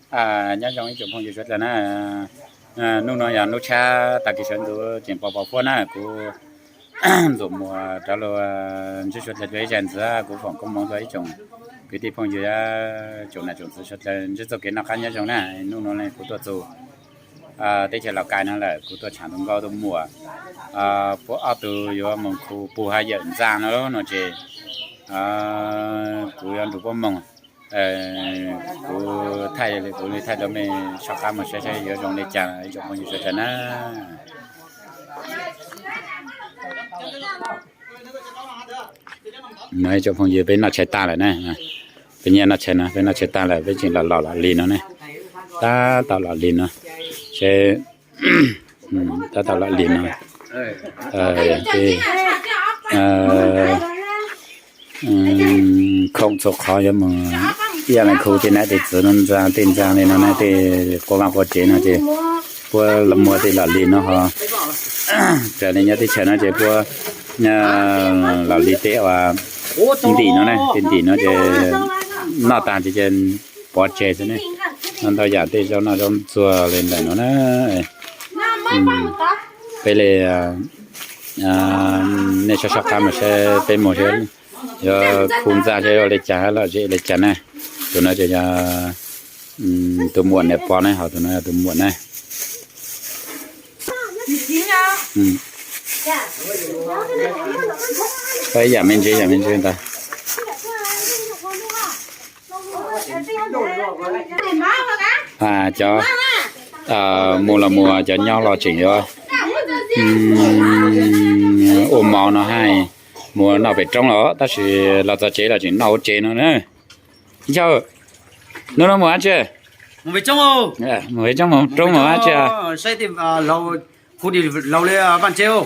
Nyob zoo ib tsoom phooj ywg suav dlawg na, hnub no yog hnub tshab tag kis sawv ntxov tseem pos pos huab na, kuv Ntxuam Muas rov los ntsib suav dlawg dua ib zag ntxiv, kuv foom koob hmoov rau ib tsoom kwv tij phooj ywg, tsoom nam tsoom txwv suav dlawg ntsib txoj kev noj qab nyob zoo na. Hnub no kuv tuaj txug teb chaws Laus Kais no lawm, kuv tuaj tsham tus nkauj tus muam, puab ob tug yuav moog khu pug haj yawm ntxaa no no ces kuv yuav nrug puab moog. Kuv thaij, kuv li thaij rau mej soj qab moog saib saib yuav zoo li cas ib tsoom phooj ywg suav dlawg na. No ib tsoom phooj ywg, peb noj tshais tag lawm na. Peb nyiaj noj tshais no, peb noj tshais tag lawm peb tseem los los los li no ne. Tab tom los li no, seb, tab tom los li no. Khoom txhua qhov yuav moog, ib yam li khu tej nab tej txwv no, ntxaa tej ntxaa li no na, tej quas vaaj quas tsev no ces puab muaj tej los li no ho. Raws li nyob teb chaws no ces puab los li tej ua ntim no na, tej ntim no ces noj tag ces pov tseg xwb ne. Noj ntau yam tej zaub noj zaub ntxuag li ntawm no na. Peb li, nej soj soj qab moog saib peb moog saib yuav khu ntxaa saib ua li cas hab lom zem li cas na. Tus no ces yog tus muam niam pog na, ho tus no yog tus muam na. Peb yam me ntsis yam me ntsis ntag. Cov mus los mus, cov nyob los tseem yuav ua mov no hab mus noj pem roob los, tab sis los txog tsev los tseem noj hauv tsev no na. Yawg, hnub no mus dab tsi? Mus pem roob, mus pem roob mus dab tsi? Ua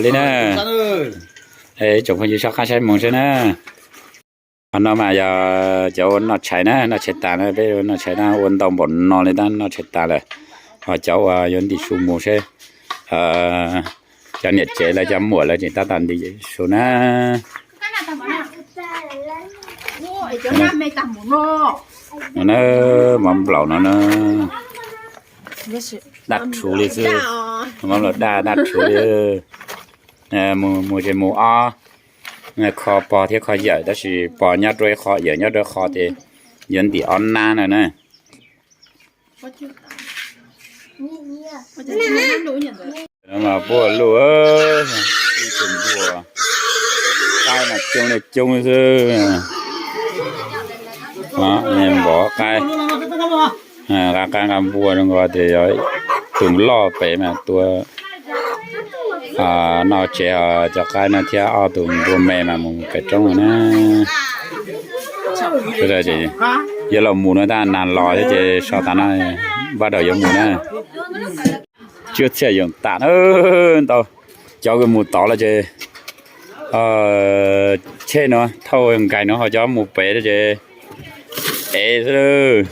li na, ib tsoom phooj ywg soj qab saib moog saib na. Ho no mas yog cov ua noj tshais na, noj tshais tas na, peb ua noj tshais na ua ntau npaum no li tab noj tshais tas lawm. Ho cov uas yuav ntim su mus saib cov niam tsev lawv cov muam lawv tseem tab tom ntim su na. No na, mov nplaum no na, daj rhuv li xwb, mov nplaum daj, daj rhuv li. Mus ces mus ob, kho pog thiab kho yawm, tab sis pog nyob rau ib qho, yawm nyob rau ib qho ces yuav ntim ob nab no na. No mas puab luj, ib tug npua, qaib mas coob li coob xwb. Npov qaib, nqa qaib nqa npua zoo nkaus tias yog tus loj pem mas tua noj tsev, cov qaib no thiab ob tug npua me mas mus pem roob na. Yog los mus no tab nag los thiab ces so tas no, npaj daum yuav mus na. Tsuab txhiaj yoos tam na, ntau cov kws mus tod los ces tsheb no thauj nkais no, ho cov mus pem ces ev xwb.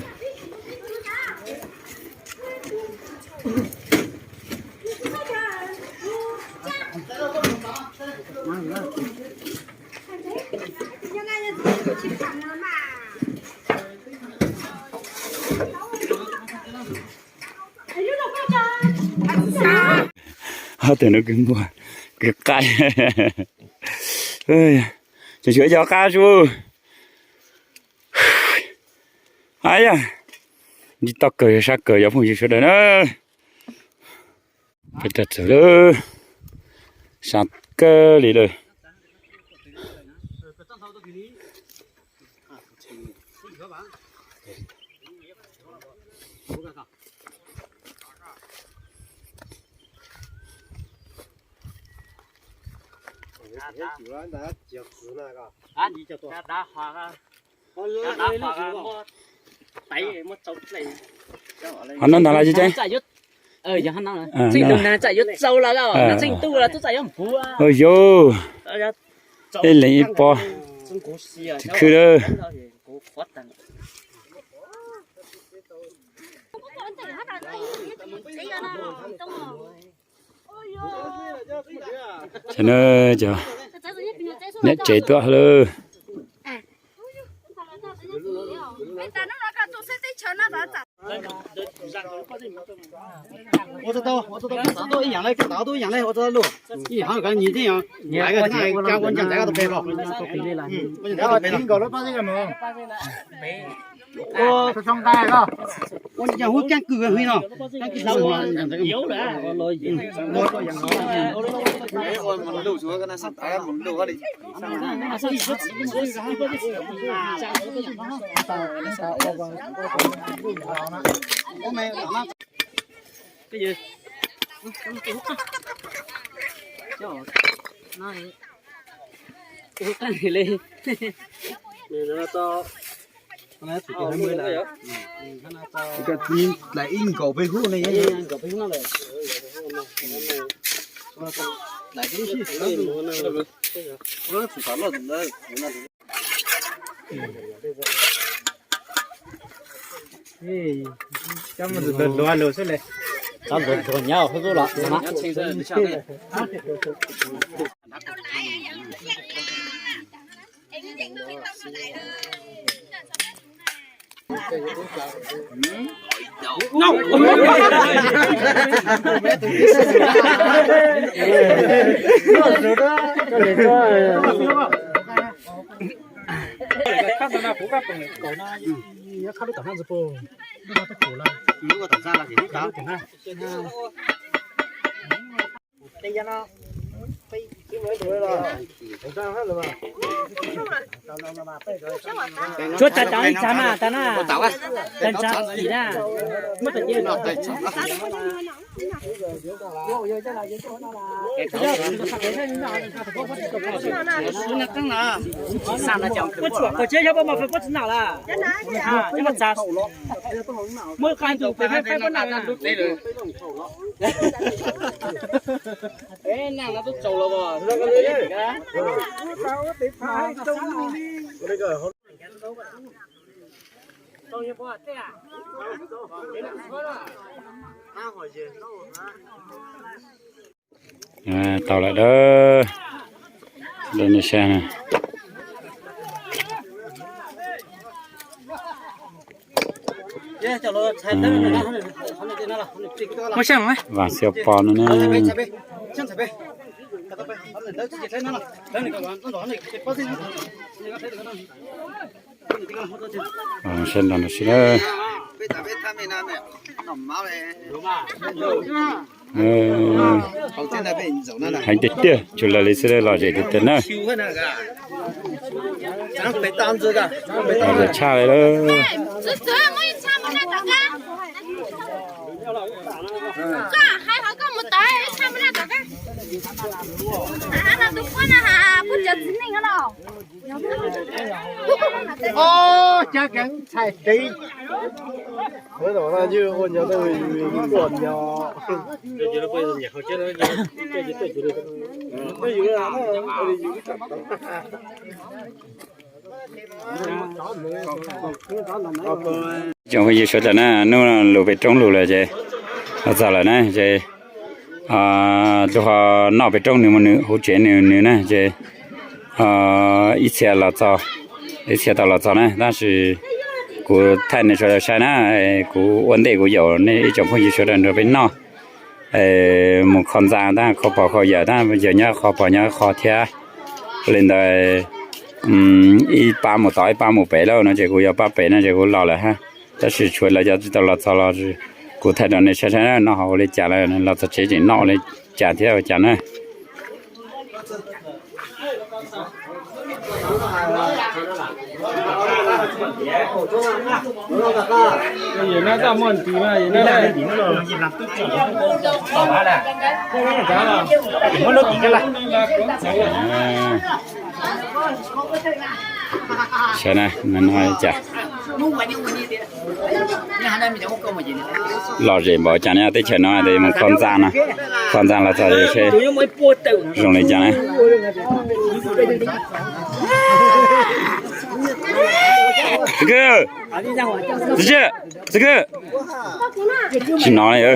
Ob tug no kws muaj kws qaib, tseem tshuav ib co qab su. Yog ntsib toj kawg sab kawg cov phooj ywg sawv daws na. Peb txog txawg lawm, sab kawg li lawm. Ho no ntag los tsis tseeb. Yog, ib leeg ib pob, tsis khwb lawm. Cov niam tsev tuaj lawm. Ua tau, ua tau, tau ib yam li, tau tau ib yam li, ua tau lus. Ib yam li nyias tib yam, nyias kab ua ncaj ntais koj tus pem los. Ua ncaj ntais koj tus pem los. Ua ncaj ntais koj. Ua ncaj ntais koj. Ua ncaj ntais koj. Ib nkaus peb hub ne. Cov luag luag xwb le. Cov luag luag nyob hauv lub los. Tshuav tsav tsav ib tsav mas tas na, tsav tsav tim na, muab tau ces. Puab tsuam kaum tsib xyov pab mas fwm puab tsis nam lawm. Cov no txav, muab qab ntus pem peb puab nam. Tau lawm dab. Dab nej saib na. Muab saib mas. Vam xiav pos no ne. Saib nrog nrog sib na. Heev tiag tiag, tsuas lawv li xwb lom zem tiag tiag na. Lom zem tshaj li lawm. Ob, cab keev txhais tes. Ua no ywg ua nyo, ua nyo. Tsoom phooj ywg sawv daws na, hnub no lug pem roob lug lawm ces los txog lawm na ces lug ho noj pem roob nws mus nws hauv tsev nws nws na ces ib txhia los txog, ib txhia tau los txog na, tab sis kuv thaij nej sawv daws saib na, kuv ua ntej kuv yaum nej ib tsoom phooj ywg sawv daws nrog peb noj mus kho ntxa tab kho pog kho yawm tab yawg nyob qhov pog nyob qhov thiab. Li ntawd ib pab mus tod ib pab mus pem lawm no ces kuv yog pab pem no ces kuv los lawm hab. Tab sis tshuav lawv cov tsis tau los txog los kuv thaij rau nej saib saib noj hauv ua li cas lawm, los txog tsev tseem noj ua li cas thiab ua cas na. Saib na, no cas lom zem npaum cas ne, teb chaws no mus kho ntxa no, kho ntxa los txog seb zoo li cas na. Txiv Khwb, txiv Khwb, txiv Khwb. Tsis hnov li.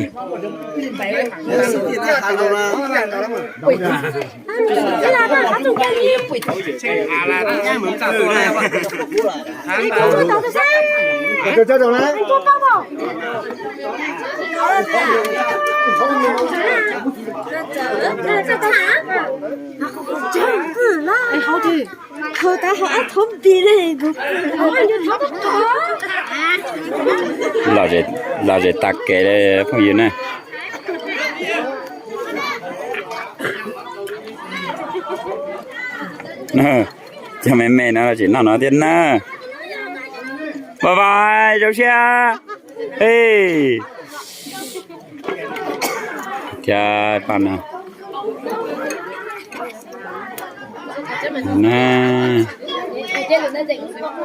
Lom zem tas kev li phooj ywg na. Cov me me no tseem noj no thiab na. Bye bye, zoo siab. Thiab paj no.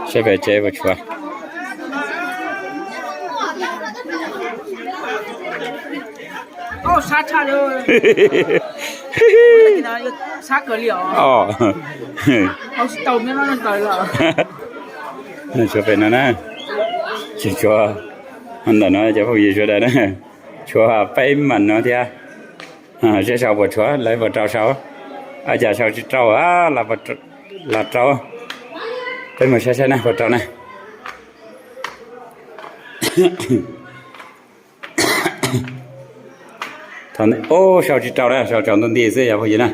Saib pem tsev puas tshuav. Tshuav pem no na. Tsis tshuav ntawm no cov phooj ywg sawv daws na. Tshuav peb mam no thiab. Seb sau puas tshuav, lawv puas rau sau. Cas sau tsis rau, los rau. Peb mus saib saib na puas rau na. Ub, sau tsis rau na, sau tsaus ntuj nti xwb yog phooj ywg na.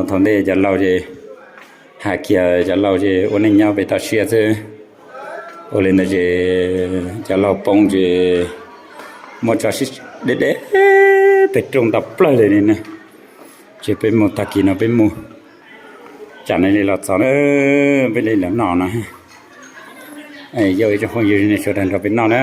Thaum ntej cov laus ces hais kiag cov laus ces ua neej nyob pem toj siab xwb. Ua li ntawd ces cov laus poob ces muab tso sib deb deb pem rooj tau plawg li ne. Ces peb mus tag kis no peb mus, tsam no li los txog na, peb li los noj no. Yog ib tsoom phooj ywg nej sawv daws nrog peb noj na.